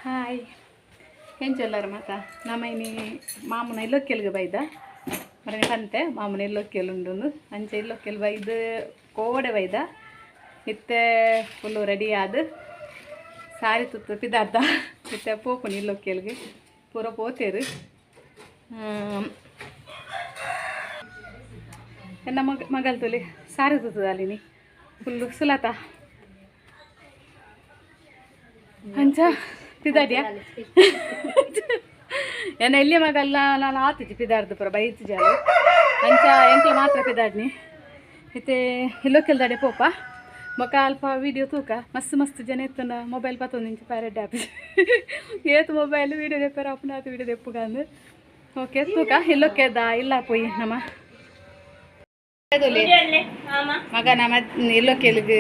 Hi, ಎಂಚೊಲ್ಲಾರ ಮಾತ? ನಮ ಇನಿ ಮಾಮುನ ಇಲ್ಲೊಕ್ಕೆಲ್ಗೆ ಬೈದ. ಮರನೆ ಪಂತೆ ಮಾಮುನ ಇಲ್ಲೊಕ್ಕೆಲ್ ಉಂಡು. ಅಂಚ ಇಲ್ಲೊಕ್ಕೆಲ್ ಬೈದು, ಕೋಡೆ ಬೈದ. ಇತ್ತೆ ಫುಲ್ಲು ರೆಡಿ ಆದ್ ಸಾರಿ ತುತ್ತು ಪಿದಾರ್ದ. ಇತ್ತೆ ಪೋಪುನಿ ಇಲ್ಲೊಕ್ಕೆಲ್ಗೆ. ಪೂರ ಪೋತೇರು. ಎನ್ನ ಮಗ ಮಗಲ್ ತುಲಿ, ಸಾರಿ ತುತ್ತದಾಲಿನಿ ಫುಲ್ಲು ಸುಲತ. ಅಂಚ ಪಿದಾಡಿಯ. ಎನ್ನ ಎಲ್ಲಿ ಮಗಲ್ಲ ನಾನು ಆತಿಜಿ ಪಿದಾರ್ದು, ಪೂರ ಬೈತಿಜಾಲು. ಅಂಚ ಎಂಕ್ಲ ಮಾತ್ರ ಪಿದಾಡ್ನಿ. ಇತ್ತೆ ಇಲ್ಲೊಕ್ಕೆಲ್ದಾಡೆ ಪೋಪ. ಬೊಕ ಅಲ್ಪ ವೀಡಿಯೋ ತೂಕ. ಮಸ್ತ್ ಮಸ್ತ್ ಜನ ಇತ್ತಂಡ ಮೊಬೈಲ್ ಪತ್ತೊಂದು ಇಂಚ ಪ್ಯಾರೆಡ್ ಆಪಿ. ಏತ್ ಮೊಬೈಲ್ ವೀಡಿಯೋ ದೆಪ್ಪರ ಅಪ್ಪನಾತ್ ವೀಡಿಯೋ ದೆಪ್ಪುಗಂದು. ಓಕೆ, ತೂಕ ಇಲ್ಲೊಕ್ಕೆದ ಇಲ್ಲ ಪೋಯಿ ನಮ್ಮ ಮಗ. ನಮ್ಮ ಇಲ್ಲೊಕ್ಕೆಲ್ಗ್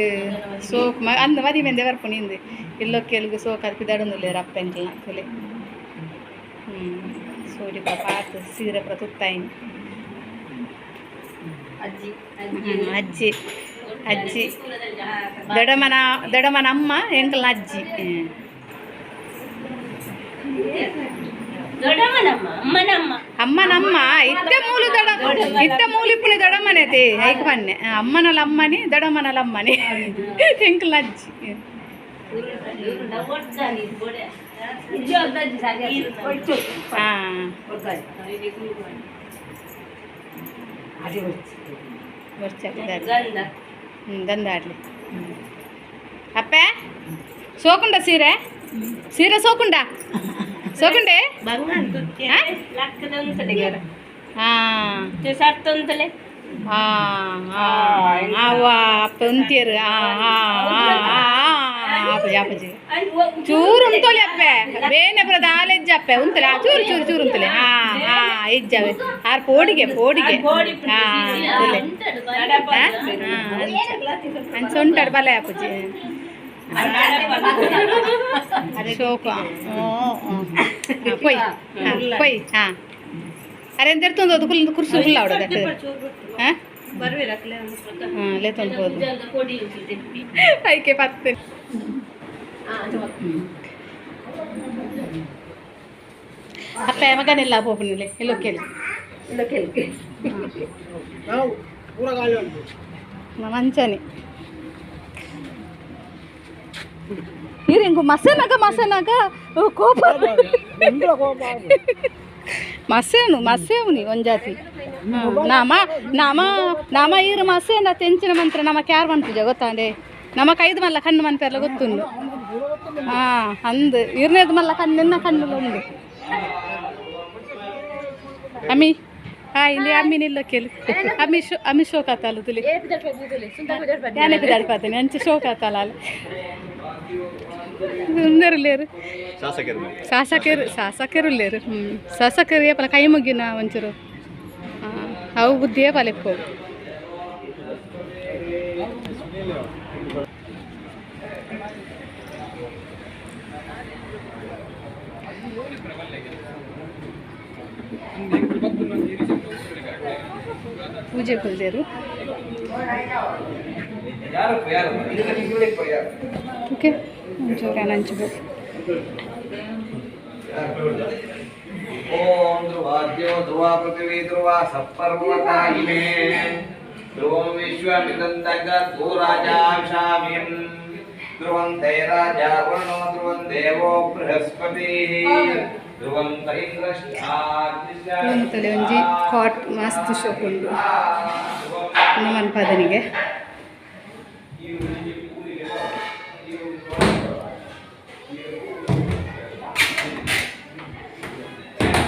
ಸೋಕ್ ಅಂದ್ ಮದಿ ಮೆಂದೆ ಬರ್ಪುನಿ ಇಂದು. ಇಲ್ಲೊಕ್ಕೆಲ್ಗ್ ಸೋಕ್ ಅದು ಪಿದಾಡೊಂದುಲ್ಲೇರ್ ಅಪ್ಪ ಎಂಕ್ಲ್ನ ತುಲೆ. ಸೋಡಿ ಪಾತ್ ಸೀರೆ ಪೂರ ತುತ್ತಾಯಿನಿ. ಅಜ್ಜಿ. ಅಜ್ಜಿ, ಅಜ್ಜಿ, ದೊಡ್ಡಮ್ಮನ ದೊಡ್ಡಮ್ಮನ ಅಮ್ಮ, ಎಂಕಲ್ನ ಅಜ್ಜಿ. ದೊಡ್ಡಮ್ಮನಮ್ಮ, ಅಮ್ಮನಮ್ಮ. ಅಮ್ಮನಮ್ಮ. ಇತ್ತೆ ಮೂಲು ದೊಡ, ಇತ್ತೆ ಮೂಲು ಇಪ್ಪುನಿ ದೊಡ್ಡಮ್ಮನೆ ತೇ. ಐಕ್ ಪನ್ನೆ, ಅಮ್ಮನಲ ಅಮ್ಮನಿ, ದೊಡ್ಡಮ್ಮನಲ ಅಮ್ಮನಿ, ಎಂಕಲ್ನ ಅಜ್ಜಿ. ಹಾಂ, ಬರ್ಚ. ಹ್ಞೂ, ದಂದ ಆಡ್ಲಿ. ಅಪ್ಪೆ, ಸೋಕುಂಡ ಸೀರೆ? ಸೀರೆ ಸೋಕುಂಡ? ಸೋಕುಂಡೆ? ಹಾಂ ಹಾಂ ಹಾಂ, ಅಪ್ಪ ಉಂತಿಯರು. ಹಾಂ ಹಾಂ ಹಾಂ, ಆಪುಜಿ ಆಪುಜಿ. ಚೂರು ಉಂತೊಲಿ ಅಪ್ಪೆ, ಬೇನೆ ಪುರ ದಾಲೆಜ್ಜ ಅಪ್ಪೆ. ಉಂತಲೆ, ಚೂರು ಚೂರು ಚೂರು ಉಂತಲೆ. ಹಾಂ ಹಾಂ, ಇಜ್ಜವೆ ಆರ್. ಪೋಡಿಗೆ ಪೋಡಿಗೆ. ಹಾಂ, ತುಲೆ. ಹಾಂ, ಅಂಚ ಉಂಟಾಡು. ಬಲೆ ಆಪುಜಿ. ಶೋಕ ಪೊಯ್ ಪೊಯ್. ಹಾಂ, ಅರೆ, ಎಂತ ಅದು? ಕುಲ್ ಕುರ್ಸು ಹುಲ್ಲ ಅವಡದ. ಹಾಂ ಹಾಂ, ಲೇತೊಂದು ಬೋದು. ಐಕೆ ಪತ್ತೆ. ಅಪ್ಪ ಮಗನೆಲ್ಲ ಪೋಪುನಿಲೆ ಎಲ್ಲೋ ಕೇಳಿ ಮಂಚನಿ. ಇಂಗು ಮಸೆನಾಗ ಮಸೆನಾಗ ಕೋಪ. ಮಸೇನು ಮಸೇವುನಿ ಒಂಜಾತಿ. ನಾಮ ನಾಮ ನಾಮ ಈರು ಮಸೇನ ತೆಂಚಿನ ಮಂತ್ರ. ನಮ್ಮ ಕ್ಯಾರ್ ಮನ್ಪುಜ ಗೊತ್ತಾಂಡೆ. ನಮ್ಮ ಕೈದು ಮಲ್ಲ ಕಣ್ಣು ಮನ್ಪೆಲ್ಲ ಗೊತ್ತುಂಡು. ಹಾಂ, ಅಂದು ಇರ್ನೇದು ಮಲ್ಲ ಕಣ್ಣು ಕಣ್ಣುಲ ಉಂಡು. ಅಮ್ಮಿ, ಹಾಯ್. ಇಲ್ಲಿ ಅಮ್ಮಿ ನಿಲ್ಲ ಕೇಳಿ. ಅಮ್ಮಿ ಶೋ, ಅಮ್ಮಿ ಶೋಕ್ ಆತಲ್ಲ ತುಲಿ. ಯಾನೆ ಪಿದಾಡ್ಪಾತೇನೆ. ಅಂಚೆ ಶೋಕ್ ಆತಲ್ಲ. ಅಲ್ಲಿ ಉಂದೆರು ಲೇರು, ಶಾಸಕರು, ಶಾಸಕರು ಲೇರು. ಹ್ಞೂ, ಶಾಸಕರು ಏಪಲ ಕೈ ಮುಗಿನ ಒಂಚೂರು. ಅವು ಬುದ್ಧಿಯೇ ಪಲೆಪ್ಪು. ಪೂಜೆ ಕುಲ್ದೇರು. ಓಕೆ, ಒಂಚೂರು ನಂಚಬೇಕು. ಓಂ ಧ್ರುವಾದ್ಯೋ ಧ್ರುವ ಪೃಥ್ವಿ ಧ್ರುವ ಸಪ್ಪರ್ವತ ಇಮೇ ಧ್ರುವಂ ವಿಶ್ವಮಿದಂತಗೋ ರಾಜಾಂಶಾಮಿಂ ಧ್ರುವಂ ತೇ ರಾಜ ವರುಣೋ ಧ್ರುವಂ ದೇವೋ ಬೃಹಸ್ಪತಿ ಧ್ರುವಂ ತ ಇಂದ್ರಶ್ಚಾಗ್ನಿಶ್ಚ. ತಲೆ ಒಂಜಿ ಕಾಟ್ ಮಸ್ತ್ ಶೋಕುಂಡು ನಮ್ಮ ಪದನಿಗೆ.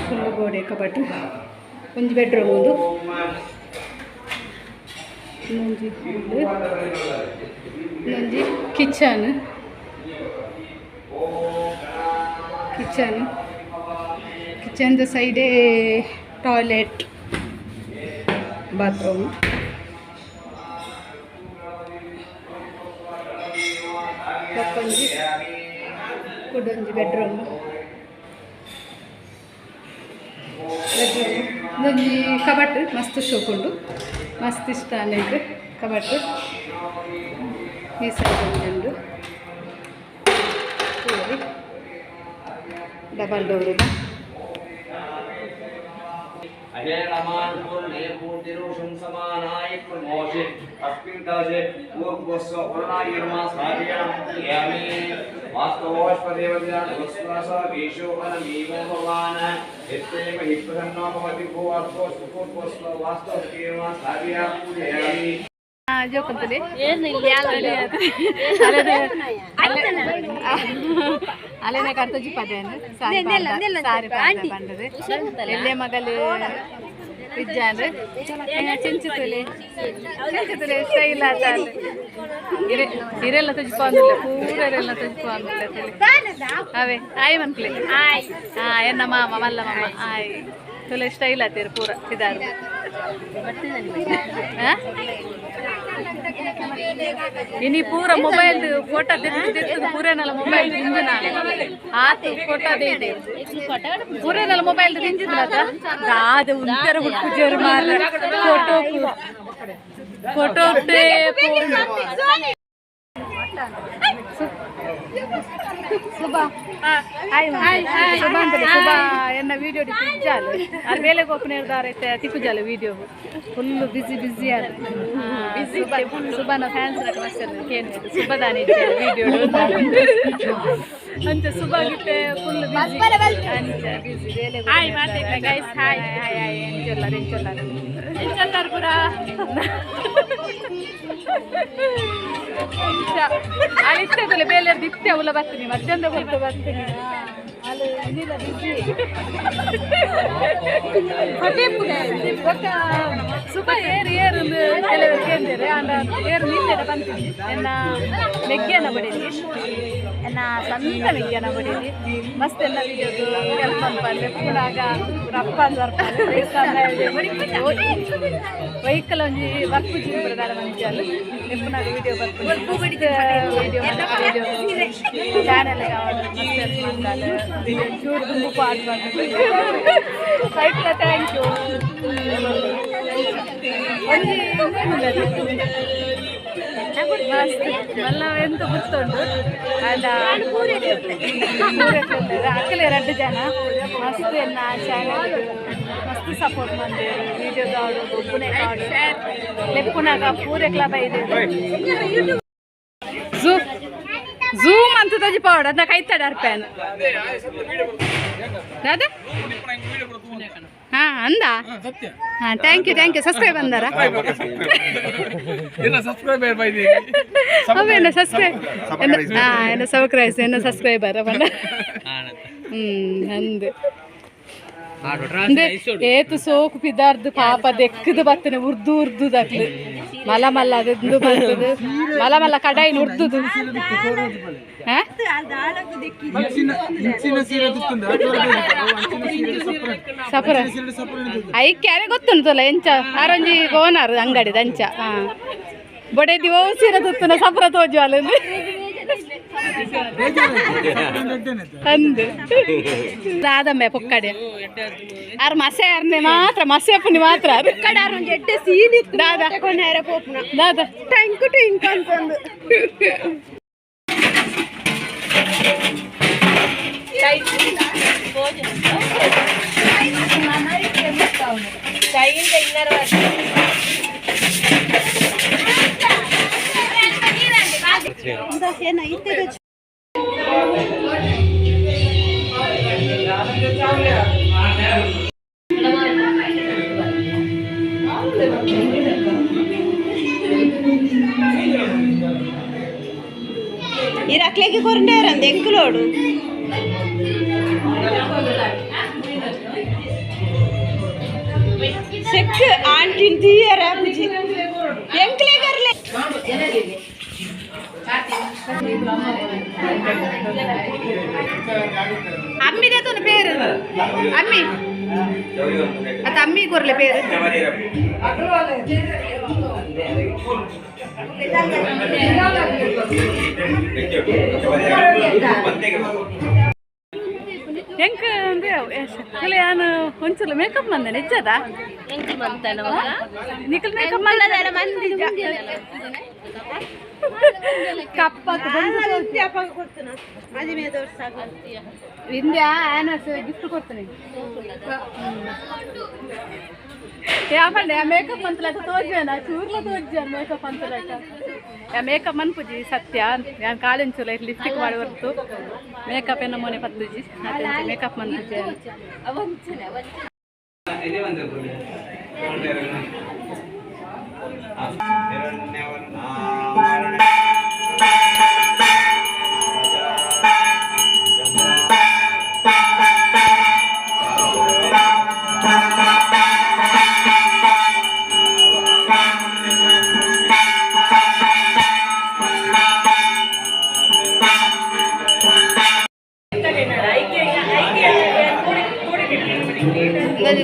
ಫುಲ್ ಗೋಡೆ ಕಬಟ್. ಒಂಜಿ ಬೆಡ್ರೂಮ್ ಉಂದು, ಇನ್ನೊಂಜಿ ಹಾಲ್, ಇನ್ನೊಂಜಿ ಕಿಚನ್. ಕಿಚನ್, ಕಿಚನ್ದ ಸೈಡೇ ಟಾಯ್ಲೆಟ್, ಬಾತ್ರೂಮ್. ಬೊಕ್ಕೊಂಜಿ ಕುಡೊಂಜಿ ಬೆಡ್ರೂಮ್ ಬೆಡ್ರೂಮ್. ಇಂದೊಂಜಿ ಕಬಟ್ ಮಸ್ತ್ ಶೋಕುಂಡು. ಮಸ್ತ್ ಇಷ್ಟ ಆಂಡ್ ಕಬಟ್. ಈ ಸೈಡ್ ಒಂಜಿ ಉಂಡು. ತೂವೊಲಿ. ಡಬಲ್ ಡೋರ್ ಅಹೇಳಮಾನ್ ಪೂರ್ಣೇ ಪೂರ್ತಿರೋಷಂ ಸಮಾನಾಯ ಪ್ರಮೋಷೆ ಅಸ್ಮಿನ್ ಕಲಶೆ ಪೂರ್ವಸ್ವ ಪೂರ್ಣಾಯಿರ್ಮಾ ಸಾಧಯಾಮಿ ವಾಸ್ತವೋಷ್ಪದೇವಜ್ಞಾನ ವಿಶ್ವಾಸ ವಿಶೋಭನಮೀವೋ ಭವಾನ್ ಯತ್ರೇವ ಹಿ ಪ್ರಸನ್ನೋ ಭವತಿ ಭೂವಸ್ವ ಸುಪೂರ್ವಸ್ವ ವಾಸ್ತವಕೇವ ಸಾಧಯಾಮಿ ಜೋಕಂತಲೆ ಅಲೆನೆ ಕರ್ತಜಿ ಪದೇನು ಸಾರಿ ಸಾರಿ ಬಂದದೆ ಎಲ್ಲೇ ಮಗಲು ಇಜ್ಜಾನ್ರೆ ಚಿಂಚಿತುಲೆ ಚಿಂಚಿತುಲೆ ಸ್ಟೈಲ್ ಆತ ಇರೆಲ್ಲ ತುಜ್ಪ ಅಂದಿಲ್ಲ ಪೂರ ಇರೆಲ್ಲ ತುಜ್ಪ ಅಂದಿಲ್ಲ ಅವೇ ಆಯ್ ಮನ್ಕ್ಲೆ ಆಯ್ ಹಾ ಎನ್ನ ಮಾಮ ಮಲ್ಲ ಮಾಮ ಆಯ್ ತುಲೆ ಸ್ಟೈಲ್ ಆತೀರಿ ಪೂರ ಇದಾರು ಇನಿ ಪೂರ ಮೊಬೈಲ್ ಫೋಟೋ ತೆತ್ತು ಪೂರೇನಲ್ಲ ಮೊಬೈಲ್ ದಿಂಜಿನ ಆತು ಫೋಟೋ ಇದೆ ಪೂರೇನಲ್ಲ ಮೊಬೈಲ್ ದಿಂಜಿದ್ಲ ದಾದ ಉಂತರ ಹುಟ್ಟುಜೇರು ಮಾರ photo photo Suba hi hi Suba ಅಂತಲೇ ಸುಬಾ ಎನ್ನ ವಿಡಿಯೋ ತಿಜ್ಜಾಲು ಅದು ಬೇಲೆ ಗೋಪನ ತಿಕ್ಕುಜಾಲು ವಿಡಿಯೋ ಫುಲ್ಲು ಬಿಸಿ ಬಿಸಿ ಅದು ಬಿಸಿ ಸುಬಾನ ಫ್ಯಾನ್ಸ್ ಕೇನು ಸುಬದಾನಿ ವಿಡಿಯೋ ಅಂಚ ಸುಬಾಗಿತ್ತೆ ಫುಲ್ ಬಿಸಿ ಅಂಚ ಬಿಸಿ ಬೇಲೆ ಹಾಯ್ ಮಾತಾಡ್ಲ ಗೈಸ್ ಹಾಯ್ ಹಾಯ್ ಹಾಯ್ ಎಂಚೊಲ್ಲಾರ ಎಂಚೊಲ್ಲಾರ ಎಂಚೊಲ್ಲಾರ ಪುರ ಅಲ್ಲಿ ಇತ್ತದಲ್ಲ ಬೇಲೆ ದಿತ್ತೆ ಅವಲ ಬರ್ತೀನಿ ಮಧ್ಯಾಹ್ನ ಹೊರತು ಬರ್ತೀನಿ ಅಲ್ಲಿ ಇದಿಲ್ಲ ಬಿಸಿ ಸುಬ ಏರು ಏರು ಕೆಲವರು ಕೇಂದಿರಿ ಅಂಡ ಏರು ನಿಲ್ಲೆಡ ಬಂತೀನಿ ಎನ್ನ ಮೆಗ್ಗೆನ ಬಡೀನಿ ಎನ್ನ ಸ್ವಂತ ಮೆಗ್ಗೆನ ಬಡೀನಿ ಮಸ್ತ್ ಎಲ್ಲ ವಿಡಿಯೋದು ಹೆಲ್ಪ್ ಅನ್ಪಲ್ಲೆ ಪೂರಾಗ ರಪ್ಪ ವೆಹಿಕಲ್ ಒಂಜಿ ವರ್ಪು ಜಿಂಪುರದಾರ ಮಂಜಲ್ ನಿಪ್ಪುನಾಗ ವಿಡಿಯೋ ಬರ್ಪು ವಿಡಿಯೋ ವಿಡಿಯೋ ಚಾನೆಲ್ ಮಸ್ತ್ ಹೆಲ್ಪ್ ಮಾಡ್ತಾರೆ ಚೂರು ದುಂಬು ಪಾಡ್ ಸೈಟ್ಲ thank you ಒಂಜಿ ಮಲ್ಲ ಎಂತ ಗೊತ್ತುಂಟು ಅಂಡ ಅಕ್ಕಲೆ ರಡ್ಡು ಜನ ಮಸ್ತ್ ಎನ್ನ ಚಾನೆಲ್ ಮಸ್ತ್ ಸಪೋರ್ಟ್ ಮಂದೇರು ವಿಡಿಯೋ ದಾಡು ಗೊಬ್ಬುನೆ ಕಾಡು ಲೆಪ್ಪುನಾಗ ಪೂರೆ ಕ್ಲಬ್ ಇದೆ ಝೂಮ್ ಅಂತ ತಜಿ ಪೌಡ ಅದನ್ನ ಕೈತಾಡ ಅರ್ಪೇನ್ ದಾದಾ ಹಾ ಅಂದ ಹಾ thank you thank you subscribe ಅಂದಾರ ಅವೇನ ಸಬ್ಸ್ಕ್ರೈಬ್ ಹಾ ಎನ್ನ ಸಬ್ಸ್ಕ್ರೈಬ್ ಎನ್ನ ಸಬ್ಸ್ಕ್ರೈಬರ್ ಬಂದ ಅಂದು ಏತು ಸೋಕು ಪಿದಾರ್ದು ಪಾಪ ದೆಕ್ಕದು ಬತ್ತನೆ ಉರ್ದು ಉರ್ದು ದಕ್ಲು ಮಲ ಮಲ್ಲ ಅದೊಂದು ಬರ್ತದೆ ಮಲ ಮಲ್ಲ ಕಡಾಯಿನ ಉರ್ದುದು ಸಪುರ ಐಕ್ಕೆ ಅರೆ ಗೊತ್ತುಂಟಲ್ಲ ಎಂಚ ಆರೊಂಜಿ ಓನರ್ ಅಂಗಡಿದ ಅಂಚ ಹಾ ಬೊಡೆದಿ ಓ ಸೀರೆ ತುತ್ತುನ ಸಪುರ ತೋಜು ಅಲ್ಲ ಅಂದು ರಾದಮ್ಮೆ ಪೊಕ್ಕಡೆ ಆರು ಮಸೆ ಅರ್ನೆ ಮಾತ್ರ ಮಸೆ ಅಪ್ಪನಿ ಮಾತ್ರ ದಾದಾ ದಾದಾ thank ಟಿಂಕ್ ಅಂತಂದು ಈ ರಕ್ಲೆಗೆ ಕೊರಂಡೇರಂದ ಎಂಕುಲೋಡು ಸೆಕ್ ಆಂಟಿನ್ ತೀಯರ ಬುಜಿ ಎಂಕ್ಲೆ ಕರ್ಲೆ ಅಮ್ಮಿದೆ ತೋನ ಪೇರು ಅಮ್ಮಿ ಅತ್ತ ಅಮ್ಮಿ ಕೊರ್ಲೆ ಪೇರು ಎಂಕ ಅಂದ್ರೆ ಯಾನು ಒಂಚೂರು ಮೇಕಪ್ ಮಂದ ನಿಜದ ನಿಖಲ್ ಮೇಕಪ್ ಮಂದ ಕಪ್ಪತ್ತು ಇಂದ್ಯಾ ಆ್ಯನಿವರ್ಸರಿ ಗಿಫ್ಟ್ ಕೊಡ್ತೀನಿ. ಯಾಪಂಡೆ ಆ ಮೇಕಪ್ ಮಂತಲಕ ತೋಜಾನ ಚೂರ್ಲ ತೋಜಾನ ಮೇಕಪ್ ಅಂತಲಕ ಆ ಮೇಕಪ್ ಮನ್ಪುಜಿ ಸತ್ಯ. ನಾನು ಕಾಲೆಂಚೂಲ ಲಿಪ್ಸ್ಟಿಕ್ ಮಾಡಿ ಹೊರ್ತು ಮೇಕಪ್ ಏನೋ ಮೊನೆ ಪತ್ತುಜಿ ಮೇಕಪ್ ಮನ್ಪುಜಿ.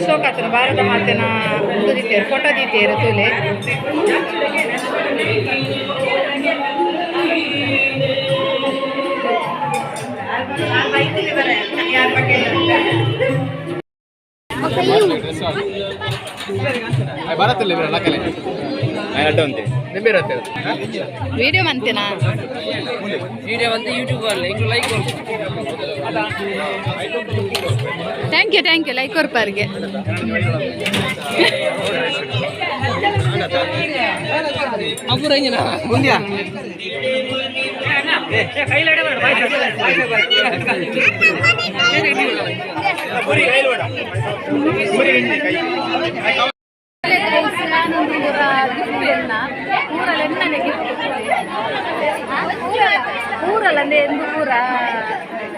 ಶೋಕಾತನ ಭಾರತ ಮಾತೆನ ದೀತೇರು ಫೋಟೋ ದೀತೇರು ತೂಲೆ. ವಿಡಿಯೋ ಮಂತೇನಾ? ವಿಡಿಯೋ வந்து ಯೂಟ್ಯೂಬ್ ಅಲ್ಲಿ ಇಂಗ್ಲ like. Thank you thank you like ಕೊರ್ಪಾರಿಗೆ. ಊರಲ್ಲ ಎಂದು ಪೂರ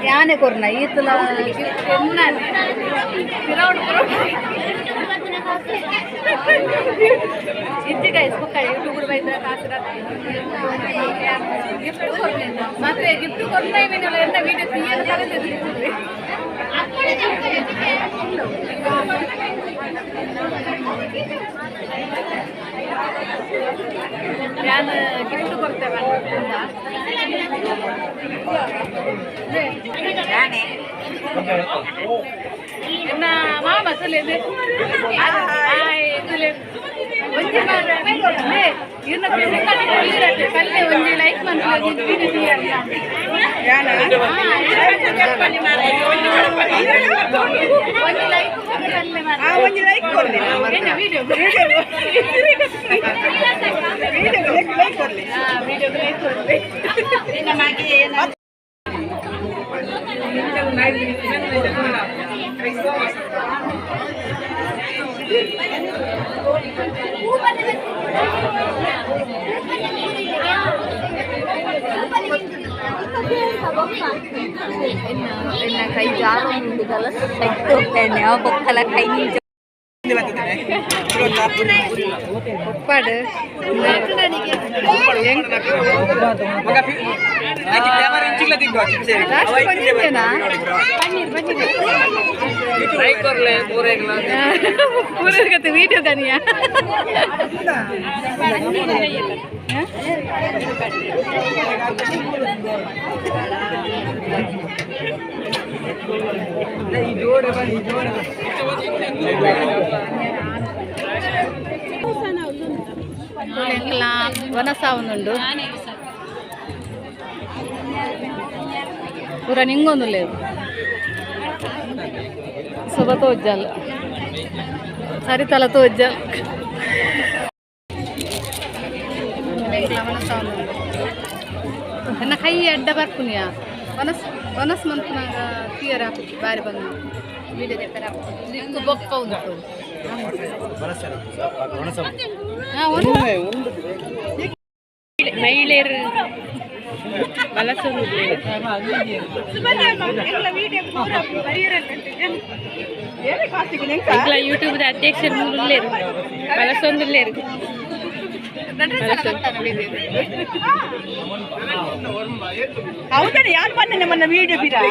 ಯಾನೆ ಕೊರ್ನ ಈತಲ ಇಜ್ಜಿ ಗೈಸ್ ಬೊಕ್ಕ ಯೂಟ್ಯೂಬ್ ಬೈದ್ರ ಕಾಸು ಗಿಫ್ಟ್ ಕೊರ್ನೆ ಮಾತ್ರ ಗಿಫ್ಟ್ ಕೊರ್ನ ಎನ್ನ ವೀಡಿಯೋ ತೀಯಲು ಕರೆದಿದ್ದು. ನಾನು ಗಿಫ್ಟ್ ಕೊಡ್ತೇವೆ. ಎನ್ನ ಮಾಮ ತುಲೆ ತುಲೆ ಒಂಜಿ ಕಲ್ಲೆ ಒಂಜಿ ಲೈಕ್ ಒಂಜಿ ಲೈಕ್ ಒಂಜಿ ಲೈಕ್ ಕೊರ್ಲಿ ವಿಡಿಯೋ ಲೈಕ್ ಕೊರ್ಲಿ ವಿಡಿಯೋ ಲೈಕ್ ಕೊರ್ಲಿ. ಎನ್ನ ಕೈ ಜಾರು ಉಂಡುದಲ್ಲ ಸೈಟ್ ಹೋಗ್ತೇನೆ ಆ ಬೊಕ್ಕಲ ಕೈ ನಿಂಚ ಉಪ್ಪಾಡು ವೀಡಿಯೋ ಕನಿಯ ವನಸಾವನುಂಡು ಪೂರ ನಿಂಗೊಂದು ಲೇವು ಸುಬ ತೋಜ್ಜಲ್ ಸರಿತಲ ತೋಜ್ಜಲ್ ಎನ್ನ ಕೈ ಅಡ್ಡ ಬರ್ಪುನಿಯ ವನಸ್ ವನಸ್ ಮನ್ಪುನಾಗ ತೀಯರ ಬಾರಿ ಬಂದು ದಿಕ್ಕು ಬೊಕ್ಕ ಉಂಟು. ಮಹಿಳೆಯರು ಯೂಟ್ಯೂಬ್ ಅಧ್ಯಕ್ಷರು ಮೂರು ಬಲಸೊಂದುಲ್ಲೇರು. ಹೌದಾ ಯಾರು ಬನ್ನ ನಿಮ್ಮನ್ನ ವಿಡಿಯೋ ಬಿರಾ.